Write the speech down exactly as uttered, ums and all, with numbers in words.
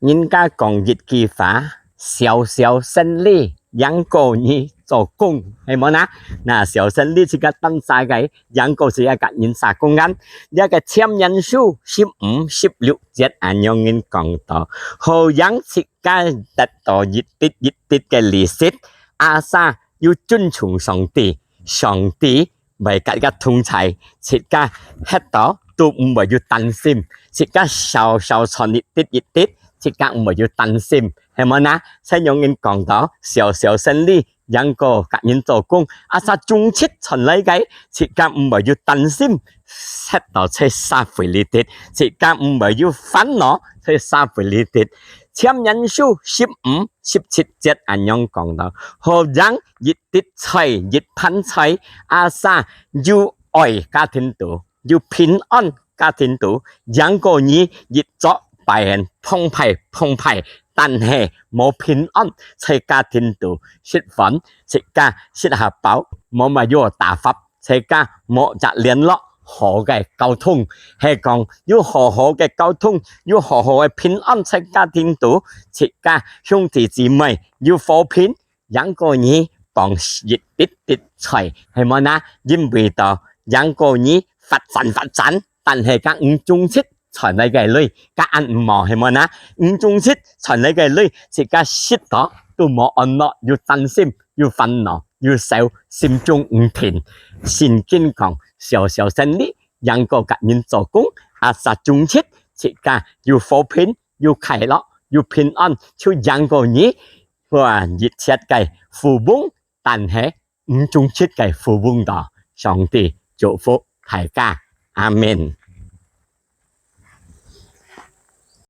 人家講一句話，小小生理，贏過你做工，係無呢？那小生理自家單儕个，贏過自家个人儕工人。這个箴言書十五、十六節恁樣人講到，好贏自家得到一滴一滴个利息，阿儕又尊重上帝，上帝會甲佢同在，自家歇到都毋會有擔心，自家少少賺一滴一滴，自家毋會有擔心，係無呢？所以有人講到，小小生理，贏過甲人做工，阿儕種出賺來个，自家毋會有擔心，歇到在社會裡底，自家毋會有煩惱，在社會裡底。箴言書十五、十七節恁樣講到，好贏一 滴菜，一盤菜，阿儕又愛家庭肚，又平安家庭肚，贏過你一桌擺盤澎湃澎湃，但係無平安在家庭肚，食飯自家食下飽，無麼个打發，自家無隻聯絡好个交通，係講有好好个交通，有好好个平安在家庭肚，自家兄弟姊妹有和平， 贏過你放一滴滴菜，係無呢？因為到贏過你發展發展，但係甲毋種出賺來个鐳，甲恁毋好，係無呢？毋種出賺來个鐳，自家食到都無安樂，又擔心，又煩惱，又愁，心中毋平。聖經講，小小生理，贏過甲人做工，阿儕種出，自家又和平，又快樂，又平安，就贏過你 哇，一切个富翁，但係毋種出个富翁到。上帝祝福大家，阿門。